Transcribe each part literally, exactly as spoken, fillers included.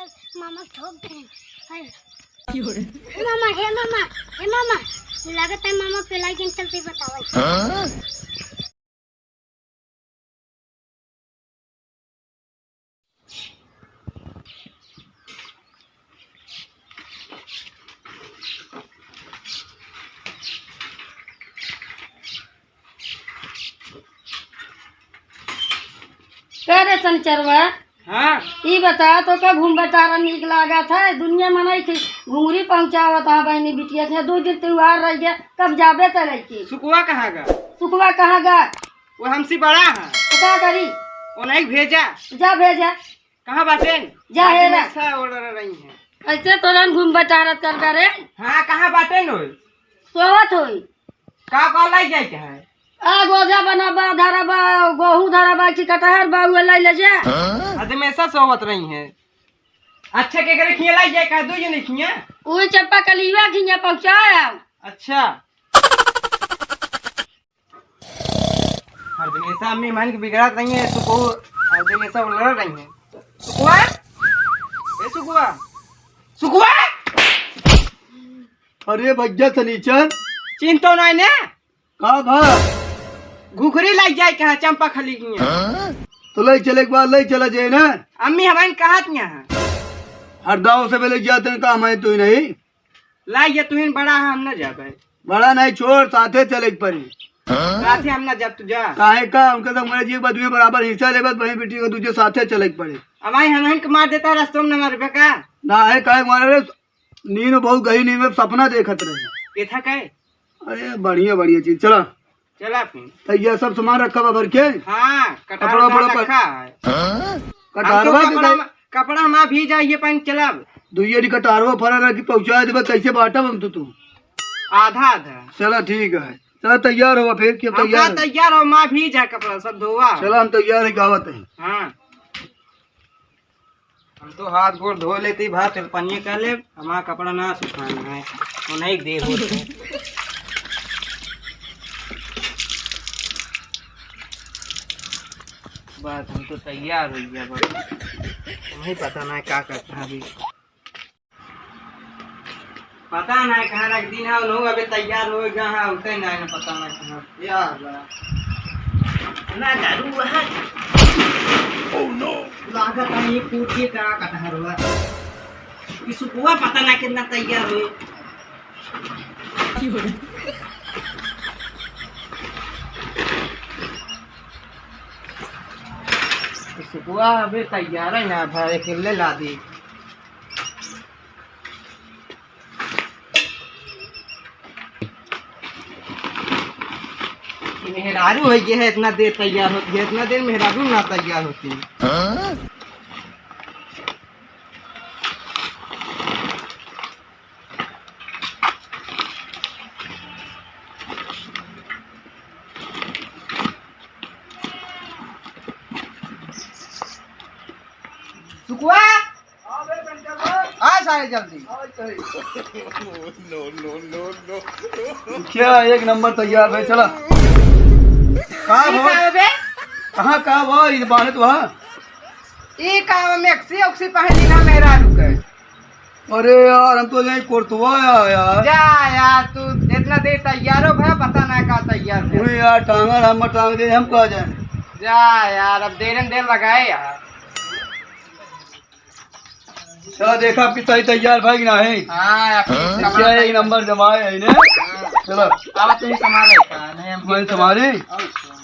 मामा ठोक दे। हाय। हे मामा, हे मामा, हे मामा, लागत है मामा पेलाई के चलते बतावल। हाँ? का रे शनिचरवा? हाँ। ई बता, तोका घूम बटारा नीक लागत है? दुनिया मनई के घुंघरी पहुँचावत है बहिनी बिटिया के। दो दिन त्योहार रह गया, कब जाबे त लइके? सुकुआ कहाँ गा? सुकुआ कहाँ गा? वो हमसे बड़ा है। तो का करी? वो नहीं भेजा। जा भेजा। कहाँ बाटे? जा आज हेरा। हमेशा ओड़ रही है। ऐसे तोरन घूम बटारत कर रे। हाँ, कहाँ बाटे नो? सोवत होई। का का लाई जाए के है? आ, गोजा बना बा, धरा बा, गोहूँ धरा बा, कि कटहर बा, उहे लाई ले जा। आज हमेशा सोवत रही है। अच्छा, के करे खिया लाई जाए का? दो जने खिया। उहे चप्पा कलिया खिया पहुँचाया। अच्छा। हर दिन ऐसा अम्मी मान के बिगड़त रही है, सुकु, हर दिन ऐसा उलझ रही है। सुकुआ? ए सुकुआ? सुकुआ? अरे भैया शनिचर। चिंतो नहीं ने? का भा? घुघरी लाई जाए कहाँ चंपा खली की है। तो लाई चले एक बार, लाई चला जाए ना। अम्मी हमारे कहत नहीं है। हर गाँव से पहले जाते हैं, का हमारे तो ही नहीं। लाई ये तुहिन बड़ा है, हम ना जाबे। बड़ा नहीं, छोड़, साथे चले के पड़ी। साथे हम ना जाब, तू जा। काहे का? उनके तो हमारे जी के बाद में बराबर हिस्सा लेबे, वहीं बेटी को दूजे साथे चले के पड़ी। अब आई हम इनके मार देता, रास्ते में ना मारबे का? ना है, काहे मारे रे? नींद बहुत गही, नींद में सपना देखत रहे। ये था काहे? अरे बढ़िया, बढ़िया चीज, चला। चला फिर। तो ये सब सामान रखा बा भर के? हाँ, कटहर कपड़ा, उठा कपड़ा पर रखा है। कटहरवा हमको के कपड़ा दे। मा-, कपड़ा हमारा भीज जाए, ये पहन के चलब। दुइये डी कटहरवा फरा रखी, पहुँचा देबे, कैसे बांटब हम तो तू? आधा आधा। चला ठीक है, चला तैयार हो फिर, कि हम तैयार कहा हो? तैयार हो, माँ भीज है कपड़ा सब धोवा। चला हम तैयार है, गावत है। हाँ। हम तो हाथ गोड़ धो लेती, भात चल पनिया कर ले, हमारा कपड़ा ना सुखाना है, वो नहीं देर होते। बस हम तो तैयार हो गया, बस तुम्हें पता ना क्या करता है अभी। पता ना कहाँ रख दी ना, लोग अबे तैयार हो गया है, उठे ना, ना पता ना कहाँ। या अल्लाह। ना दारू है। Oh no। लागत है ये कूद के का कटहर हुआ। कि सुकुआ पता ना कितना तैयार हो। सुकुआ अबे तैयार है ना भाई, अकेले ला दी। मेहरारू है ये है, इतना देर तैयार होती है, इतना देर मेहरारू ना तैयार होती। सुकुआ, आ सारे जल्दी। क्या एक नंबर तैयार है, चला। का ई भवा? का बे? कहाँ का हुआ? ये बाहर तो हुआ। ई का हुआ? मैक्सी ऑक्सी पहनी ना मेहरारू के। अरे यार, हम तो यही कोर्तवा आया यार। जा यार, तू इतना देर तैयार हो भया, पता ना का तैयार है। अरे यार, टांगा ना मत टांग दे, हम कहाँ जाए? जा यार, अब देर में देर लगाए यार। चला देखा आपकी सही तैयार भाई कि नाही। हाँ, आपकी अच्छा, कमरा एक सही नंबर जमाए है ने। हाँ। चला। अब तुम संभाले का? नहीं, हम मैं संभाली। और क्या?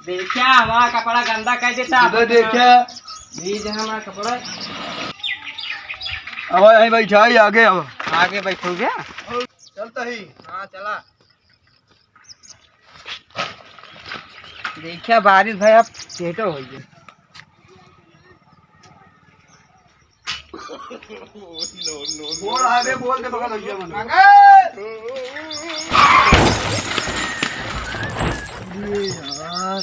देखा, हमारा कपड़ा गंदा कर देता। इधर देखा। भीज हमारा कपड़ा। अब यहीं बैठा ही, आगे अब। आगे बैठो क्या? चलता ही। हाँ, चला। देखिया बारिश भाई, अब सेटो हो गया। बोल, आगे बोल दे, बगल हो गया मन। ये यार।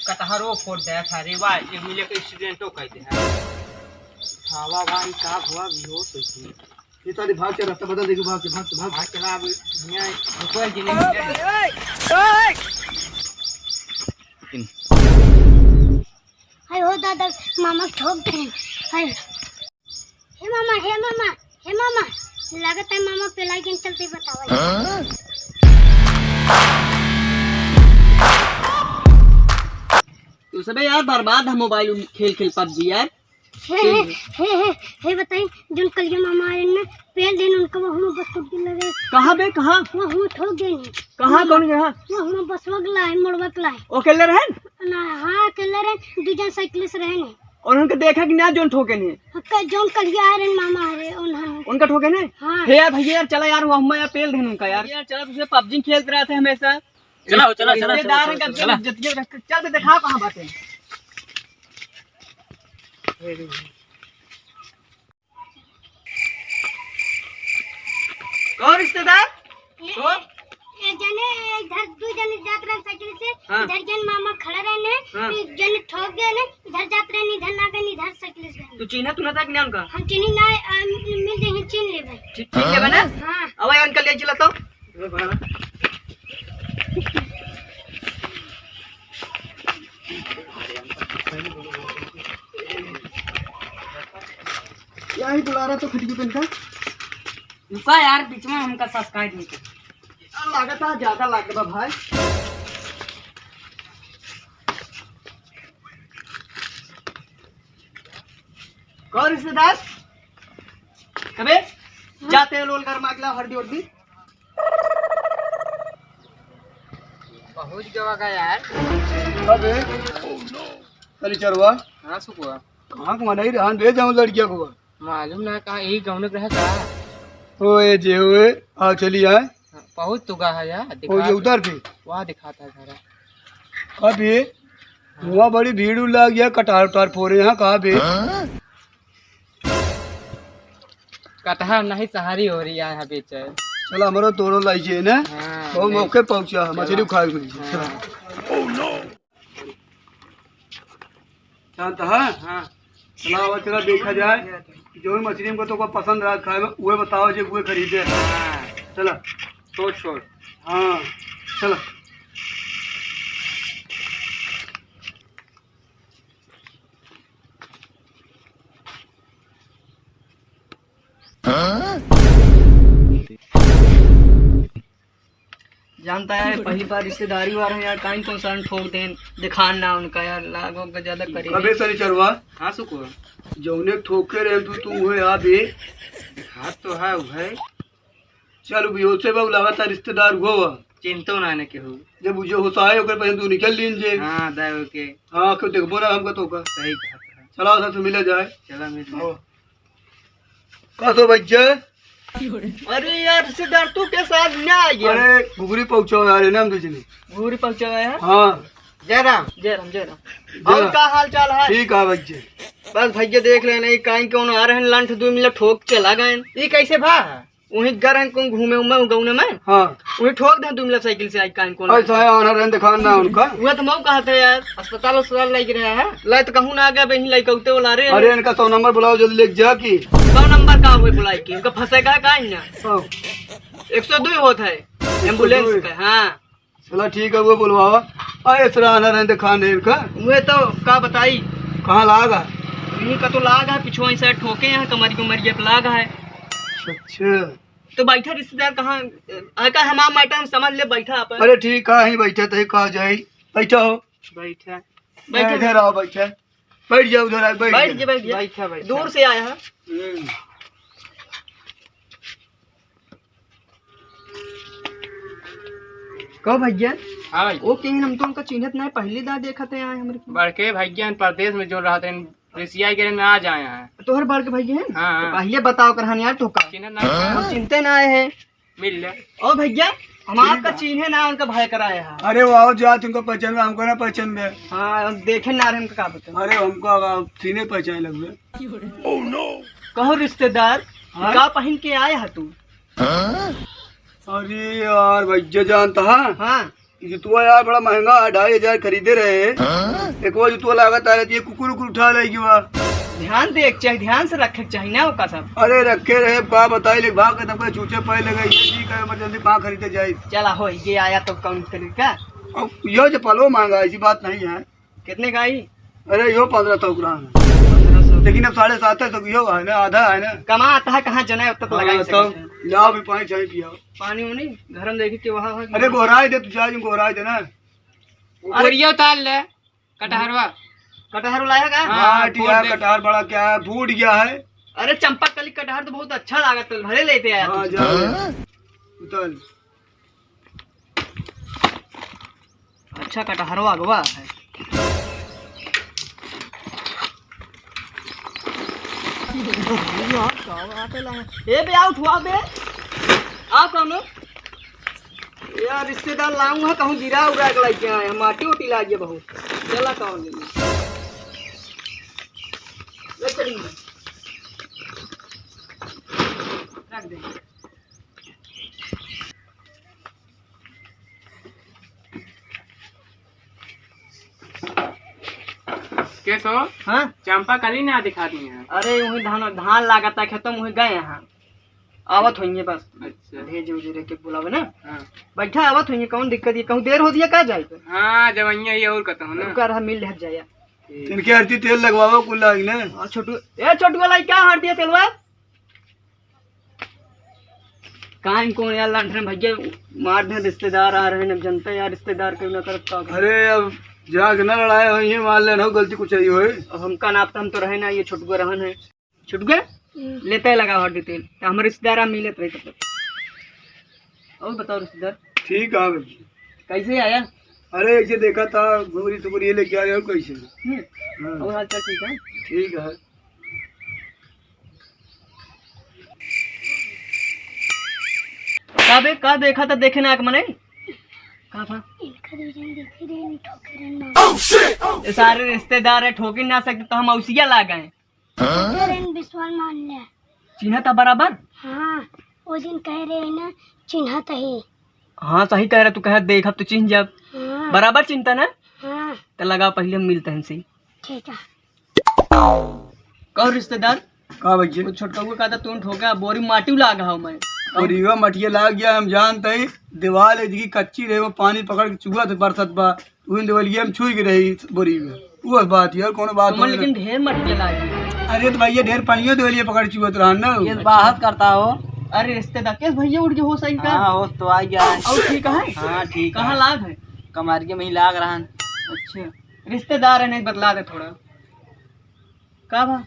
कटहरो फोड़ दे था रे, वाह, ये मिले के एक्सीडेंटो कर दे है। हवा भाई का हुआ, बेहोश हो गई। ये साली भाग के रास्ता बदल देगी, भाग के, भाग के, भाग के। भाग चला, अब यहाँ रुको, इंजीनियर। ओए, ओए, ओए। लेकिन हाय हो दादा, मामा ठोक दे। हाय। हे मामा, हे मामा, हे मामा, लागत है मामा पेलाई के चलते बतावा। तू सबे यार बर्बाद है मोबाइल खेल खेल पबजी यार। हे, हे, हे, हे, हे बताई, जोन कलिया मामा आए ने, पेल देन उनका, वो हम बस टूट के लगे। कहाँ बे, कहाँ? वो हम ठोक देन। कहाँ, कौन जगह? वो हम बस वगला है, मोड़ वगला है। वो अकेले रहन? ना, हाँ, अकेले रहन, दू जन साइकिल से रहन। और उनका देखा कि ना जोन ठोके ने? हाँ, क-, जोन कलिया आए रहन मामा हरे, उन्होंने। उनका ठोके ने? हाँ। हे यार भैया यार, चला यार, वो हम यार पेल देन उनका यार। यार चला, तुझे पबजी खेलते रहते हैं हमेशा। चला, चला, चला, रिश्तेदार चला, हैं, चला, चला। जतिया रख, चल तो दिखाओ कहाँ बाटे। कौन रिश्तेदार? ए, कौन? ए, जने इधर दू जने जात रहन साइकिल से, हाँ। इधर जन मामा खड़ा रहने, हाँ। एक जने ठोक गए ने, इधर जात रहने, इधर ना गए, इधर साइकिल से गए। तू चिन्हा तू ना था कि ना उनका? हम चिन्ही ना, आ, मिल जाए, चिन्ह लेबे। चि-, चिन्ह लेबे ना? हाँ। अब यार उनका ले चला तो। यही बुला रहा तो खिड़की पे इनका। रुका यार, बीच में हमका subscribe नहीं कर। यार, लागत है ज्यादा लागत बा भाई। कौन रिश्तेदार? कबे? हाँ? जाते हैं लोल घर मागला हरदी उरदी। पहुँच गवा का यार। अबे, सनीचरवा। हाँ, सुकुआ। कहाँ को मनाई रहन बे जाऊँ लड़किया को? मालूम ना कहाँ, यही गाँव में रहा का? ओए जे ओए, आ चली आए। हाँ, पहुँच तो गा है यार, ओ, ये दिखा उधर थे। वहाँ दिखाता है घर। अबे, हाँ। वहाँ बड़ी भीड़ उड़ लग गया, कटार उटार फोरे यहाँ, कहाँ बे? कटहर नहीं सहारी हो रही है यहाँ बेचे। चला, हमरो तोड़ो लाई जे ने। हाँ, ओ, नहीं। मौके पहुँचा, मछली चला। खाए के लिए। हाँ। चला। जानता है? हाँ। चला, अब चला देखा जाए। जौन मछली हमको तो पसंद रहा खाए में, उहे बताओ जे उहे खरीदे। हाँ। चला। तो छोड़। हाँ। चला। जानता है, पहली बार रिश्तेदारी वाला है यार, काइन कौन सा ठोक देन, दिखान ना उनका यार, लागो का ज्यादा करीब। अबे सनीचरवा। हाँ सुकुआ। जौने ठोके रहे तू, तू हुए आ बे। दिखात तो है, वो है। चल, भी होते बा, लगातार रिश्तेदार हुआ हुआ। चिंतो ना ने केहू। जब जो होता है, ओकर पहले तू निकल लीन जे। हाँ, दाई ओके। हाँ, क्यों देखबो ना हमका तो का। सही कहा था। चला, उधर से मिला जाए। चला, मिल जाए। हाँ। का तो बच्चे? अरे यार, रिश्तेदार तू के साथ ना आ गया। अरे, घुघरी पहुँचाओ यार, इनाम दे चली। घुघरी पहुँचाओ यार। हाँ। जय राम। जय राम, जय राम। जय और राम। का हाल चाल है? ठीक है बच्चे। बस भैया देख रहे नहीं, काई कौन आ रहे हैं, लंठ दो मिला ठोक चला गए। ये कैसे भा? वहीं गर हैं कौन घूमे उमे गौने में? हाँ। वहीं ठोक दे दो मिला साइकिल से आई काई कौन। ऐसा है, आना रहन दिखान ना उनका। वह तो मऊ कहा था यार, अस्पताल अस्पताल लाइक रहा है। लाई तो कहूँ ना आ गया, बहिन लाई कहते बोला रे। अरे इनका सौ नंबर बुलाओ जल्दी लेके जा की। सौ नंबर का हुए बुलाई की, उनका फंसेगा का ही ना। हाँ। एक सौ दो होत है, एक सौ दो। एम्बुलेंस का, हाँ। चला ठीक है, वो बुलवावा। आ, इस तरह आना रहने खाने का। वह तो का बताई। कहाँ लाग है? मुँह का तो लाग है, पिछुआ ही साइड ठोके हैं, कमर की उमरिया पे लाग है। अच्छा। तो बैठा रिश्तेदार कहाँ, आ, का हमार मैटर हम समझ ले, बैठा अपन। अरे ठीक है, यहीं बैठा तो कहा जाए। बैठा हो। बैठा। बैठा। इधर आओ, बैठा। बैठ जाओ उधर, बैठ बैठ जाओ। जा, बैठ जा। बैठा, बैठा। दूर से आया है। हम्म। कहो भैया। हाँ भैया। वो कहीं हम तो उनका चिन्हत नहीं, पहली दार देखत है आए हमरे। बड़के भैया परदेश में जो रहते हैं, रिसिया के में आ जाए हैं। तोहर बड़के भैया हैं? हाँ, तो हाँ। पहले बताओ करहन यार तोहका। चिन्हत नहीं। हम चिन्हते ना आए हैं। मिल ले। ओ भैया, हम ठीक आपका है। चिन्हे ना, उनका भाई कराए हैं। अरे वो आओ जा, तुमको पहचान में, हमको ना पहचान में। हाँ, देखे ना रहे, हमको का पता। अरे हमको अब चिन्हे पहचान लग गए। कहो रिश्तेदार, हाँ? का पहन के आए है तू? अरे यार भैया जानता है? हाँ। ये जुतवा यार बड़ा महंगा है, ढाई हजार खरीदे रहे। हाँ? एक वो जुतवा लागत आ रहती है, कुकुर उकुर उठा लेगी वह। ध्यान दे के चाही, ध्यान से रखे के चाही ना ओका सब। अरे रखे रहे, अब का बताई, लेकिन भाग के तब चूचे पाए लगे, ये ठीक है, इमरजेंसी कहाँ खरीदे जाए। चला हो, ये आया तो कौन तरीका? अब यो जो पलो महंगा है, ऐसी बात नहीं है। कितने का आई? अरे, यो पन्द्रह सौ ग्राम है। पन्द्रह सौ। लेकिन अब साढ़े सात है, तो यो है ना, आधा है ना। कमात है, कहाँ जना है, उतना तो लगा ही हाँ, सकते हैं। लाओ भी पानी, चाय पियाओ। पानी उनी घर में देखी के वहाँ है। अरे, गोहराई दे, तू चाय गोहराई दे ना। बोरिया उतार ले, कटहरवा। कटहर लाया का? हाँ, हाँ, ठीक है, फोड़ दे। कटहर बड़ा क्या है, फूट गया है। अरे, चंपा कली कटहर तो बहुत अच्छा लागत है, भले लेते आया हाँ, तू। जा। उतार। अच्छा, कटहरो अगवा है। ए बे, आओ, उठवा बे। आओ, कौनो? यार, रिश्तेदार लाऊं है, कहूँ गिरा उरा के लेके आए हैं, माटी उटी लागिए बहुत। चला, कौन ले? ले चली। रख दे। केसो? हाँ? चंपा कली ना दिखाती हैं। अरे, वही धान, धान लागत है खेतों में, वही गए हैं। आवत होइए बस। अच्छा। भेज उज रह के बुलावे ना। हाँ। बैठा, आवत होइए, कौन दिक्कत है? कहूँ देर हो दिया का जाए पे? हाँ, जब अइया ही और कहता हूँ ना। रुका रहा, मिल ले जाया। ठीक। इनके हरदी तेल लगवाओ कुल लाग ने। हाँ, छोटू, ए, छोटू वाला, क्या हरदी तेलवा? काहे कौन यार लंठन भैया मार दे, रिश्तेदार आ रहे हैं, जनता यार रिश्तेदार के ना तरफ का। अरे अब जाके ना लड़ाई हो, ये मान लेना हो, गलती कुछ ही होए। अब हमका नाप तो हम तो रहे ना, ये छुटुआ रहन है। छुटुआ? हम्म। लेते लगा हरदी तेल, तो हम रिश्तेदार हम मिलत रहे तब तक। और बताओ रिश्तेदार। ठीक है भैया। कैसे आया? अरे ऐसे देखा था, घुघरी टुकरी ये लेके आ रहे हो कैसे? हम्म। हाँ। और हाल चाल ठीक है? ठीक है। का बे, का देखा था, देखे ना आँख मने? का था? इनका दो जन देखे रहे, नहीं ठोके रहे ना। ये सारे रिश्तेदार है, ठोके ना सकते तो हम औसिया ला गए। ठोके रहे, विश्वास मान ले। चिन्हत है बराबर? हाँ, वो दिन कह रहे हैं ना, चिन्हत है। हाँ, सही कह रहा, तू कह देखब तो चिन्ह जाब। हाँ। बराबर चिन्हता ना? हाँ। तो लगा पहले हम मिलते हैं इनसे। ठीक है। कहो रिश्तेदार। का भैया? वो छोटकउआ कहता तू ठोका, बोरी माटी लाग हाव मैं। बोरिया मटिया लाग गया, हम जानते ही दीवाल है जी कच्ची रहे, वो पानी पकड़ के चुआ थे बरसत बा, उन दीवालिया हम छुई के रही बोरी में। वो बात है, और कोनो बात तुमन नहीं। लेकिन ढेर मटिया लाग गया। अरे तो भैया ढेर पानियो दीवालिया पकड़ चुआ तो रहन ना। ये बाहर करता हो। अरे रिश्तेदार, किस भैया उठ के हो सही का? हाँ, होश तो आ गया है। और ठीक है? हाँ, ठीक कहाँ है। लाग है? कमार के में ही लाग रहन। अच्छा, रिश्तेदार है, नहीं बतला दे थोड़ा। का बा?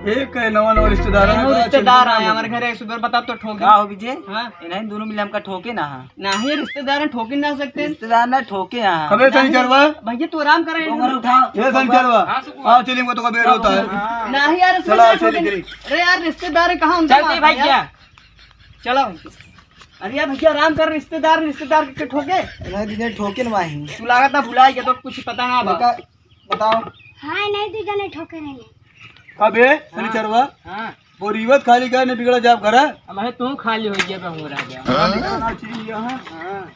ए, कहे नवा नवा रिश्तेदार ए, आए हो बा, रिश्तेदार चल आए बा। हमारे घरे, सुगर बता तो ठोके। का हो विजय? हाँ। इन्हें दोनों मिले हमका ठोके ना हा। नाही, रिश्तेदार हैं, ठोके ना सकते। रिश्तेदार ना ठोके हा। कबे सही चलवा? भैया तू आराम करे। तो घर उठा। ये सही चलवा। हाँ, सुकुमार। आओ चलिए, हमको तो का बेर होता है। हाँ। नाही यार, चला, सुगर चलिए, ठोके। चलिए। अरे यार, रिश्तेदार हैं, कहाँ उनका चलते माफ भाई है? क्या? चलो। अरे यार भैया, आराम कर, रिश्तेदार, रिश्तेदार के ठोके। नहीं दीदी, ठोके ना माही। तू लागत ना भुलाई के, तो कुछ पता ना बा। बेटा, बताओ। हाँ, नहीं दू जने ठोके रहे। अबे शनिचरवा, हाँ। बोरीवत खाली का नहीं बिगड़ा जाब घर। अब है तू खाली हो गया, हो रहा गया। हाँ, बिगड़ना चाहिए, हाँ। हाँ।